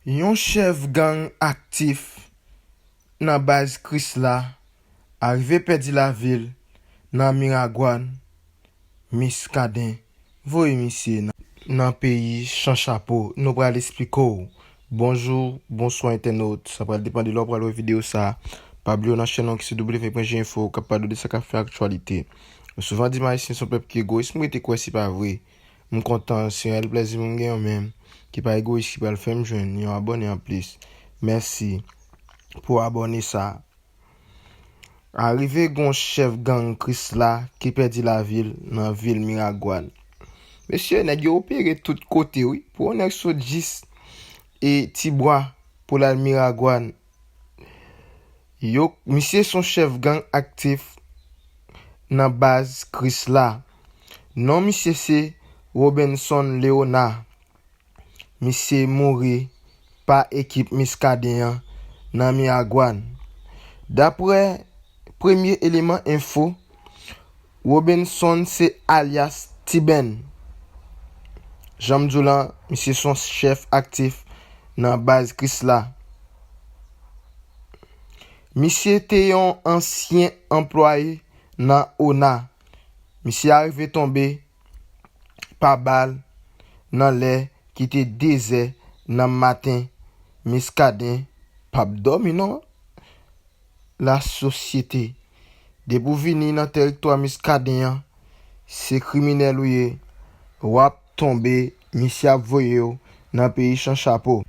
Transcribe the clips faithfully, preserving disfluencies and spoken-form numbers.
Yon chèf gang aktif nan baz Krisla arive pèdi lavi l nan Miragwàn. Miskaden voye misye nan, nan peyi Chan Chapo. Nou pral esplike w. Bonjou, bonswa entènot. Sa pral depann de lè w pral wè videyo sa a. Pa bliye w nan chèn nou ki se W P J Info k ap pale w de sa k ap fè aktyalite. M souvan di m Ayisyen se yon pèp ki egoyis, m rete kwè se pa vre. M kontan, se yon reyèl plèzi pou m gen yon menm ki pa egoyis ki pral fè m jwenn yon abòne anplis. Mèsi pou abòne sa a. Arive gen yon chèf gang Krisla ki pèdi lavi l nan vil Miragwàn. Mesye, nèg yo opere tout kote, wi. Pou yon nèg sot jis e Tibwa pou l al Miragwàn. Yo, misye se yon chèf gang aktif nan baz Krisla. Non misye se Robenson Léonard. Misye mouri pa ekip Miskaden an nan Miragwàn. Daprè premye eleman enfo, Robenson se alyas Tiben. Jan m di w lan, misye se yon chèf aktif nan baz Krisla. Misye te yon ansyen anplwaye nan ona. Misye arive tonbe pa bal nan lè ki te dezè nan maten. Miskaden p ap dòmi non. Lasosyete, depi w vini nan tèritwa Miskaden an, se kriminèl ou ye, w ap tonbe, misye ap voye w nan peyi Chan Chapo.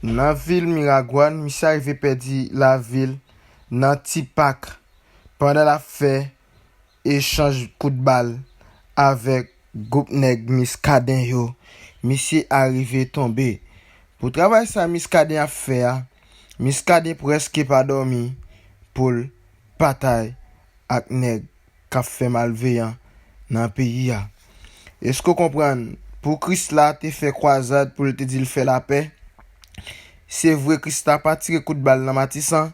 Nan vil Miragwàn, misye arive pèdi lavi l nan Tipak pandan l ap fè echanj kout bal avèk gwoup nèg Miskaden yo. Misye arive tonbe. Pou travay sa Miskaden ap fè a, Miskaden prèske pa dòmi pou l batay ak nèg k ap fè malveyan nan peyi a. Èske w konprann? Pou Krisla te fè kwazad pou l te di l fè lapè, se vre Krisla pa tire kout bal nan Matisan,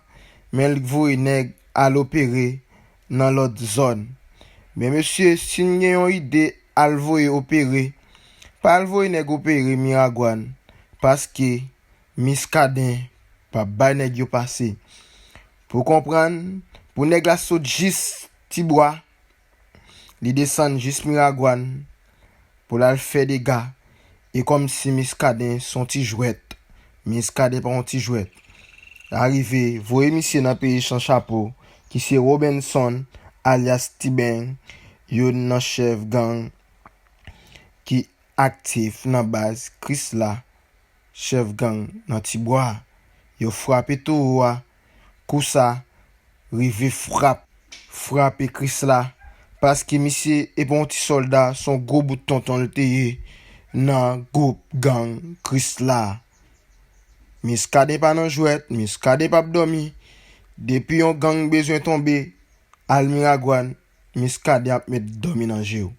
men l voye nèg al opere nan lòt zòn. Men mesye, si n gen yon ide al voye opere, pa al voye nèg opere Miragwàn, paske Miskaden p ap bay nèg yo pase. Pou w konprann, pou nèg la sot jis Tibwa, li desann jis Miragwàn pou l al fè dega, e kòmsi Miskaden se yon ti jwèt. Miskaden pa yon ti jwèt. Arive voye misye nan peyi Chan Chapo, ki se Robenson, alyas Tiben, youn nan chèf gang ki aktif nan baz Krisla, chèf gang nan Tibwa. Yo frape towo a, kou sa rive frap, frape Krisla, paske misye e pa yon ti sòlda, se yon gwo bout tonton l te ye nan gwoup gang Krisla. Miskaden pa nan jwèt, Miskaden p ap dòmi. Depi yon gang bezwen tonbe, al Miragwàn, Miskaden ap met dòmi nan je w.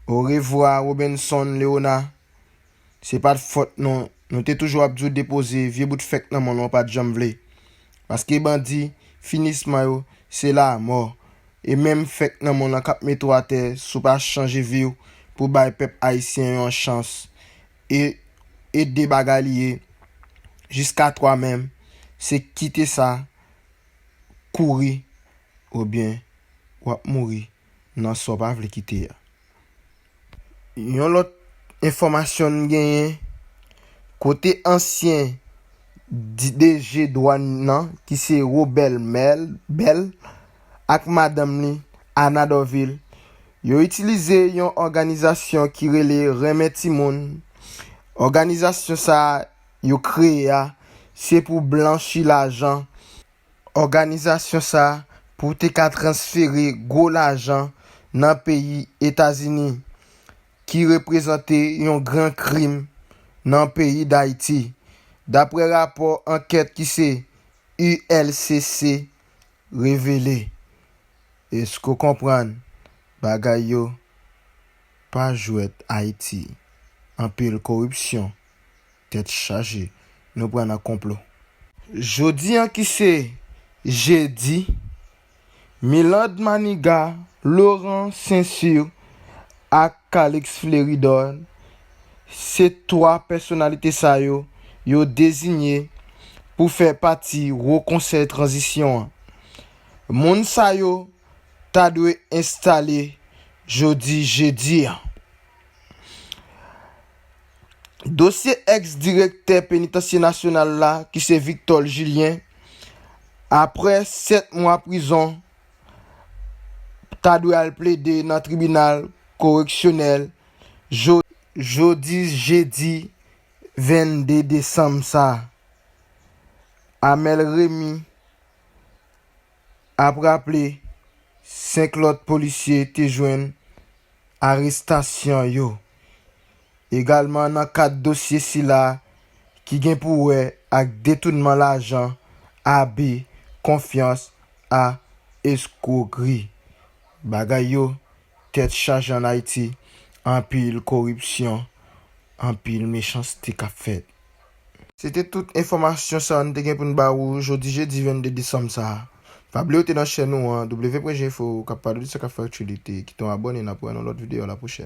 Orevwa, Robenson Léonard. Se pa t fòt nou. Nou te toujou ap di w depoze vye bout fèk nan men w lan, w pa t janm vle. Paske bandi, finisman yo, se lamò. E menm fèk nan men w lan k ap mete w atè, si w pa chanje vi w pou bay pèp ayisyen yon chans e ede bagay li ye, jiska twa menm, se kite sa kouri, oubyen w ap mouri nan sa w pa vle kite a. Yon lòt enfòmasyon n genyen, kote ansyen D G dwàn nan, ki se Robel Mel, Bel, ak madanm li, Ana Dorvil, yo itilize yon òganizasyon ki rele Renmen Timoun. Òganizasyon sa a yo kreye a, se pou blanchi lajan. Òganizasyon sa a pou te ka transfere gwo lajan nan peyi Etazini, ki reprezante yon gran krim nan peyi Dayiti, daprè rapò ankèt ki se U L C C revele. Èske w konprann? Bagay yo pa jwèt Ayiti. Anpil koripsyon, tèt chaje, nou pran nan konplo. Jodi a ki se jedi, Milande Manigat, Laurent Saint-Cyr ak Calixte Fleuridor, se twa pèsonalite sa yo yo deziye pou fè pati Wo Konsèy Tranzisyon an. Moun sa yo ta dwe enstale jodi jedi a. Dosye èks direktè penitansye nasyonal la, ki se Victor Julien, apre sèt mwa prizon, ta dwe al plede nan tribinal koreksyonèl jo-, jodi jedi vennde desanm sa a. Amel Remy ap raple, senk lòt polisye te jwenn arestasyon yo. Egalman nan kad dosye sila ki gen pou wè ak detounman lajan, abi konfyans a eskwokri. Bagay yo tèt chaje ann Ayiti, anpil koripsyon, anpil mechanste k ap fèt. Se te tout enfòmasyon sa a nou te gen pou n ba ou jodi jedi vennde desanm sa a. Pa bliye w te nan chèn ou an, W P J Info, k ap pale de sa k ap fè aktyalite. Kite yon abòne, n ap wè nan lòt videyo, a la pwochèn.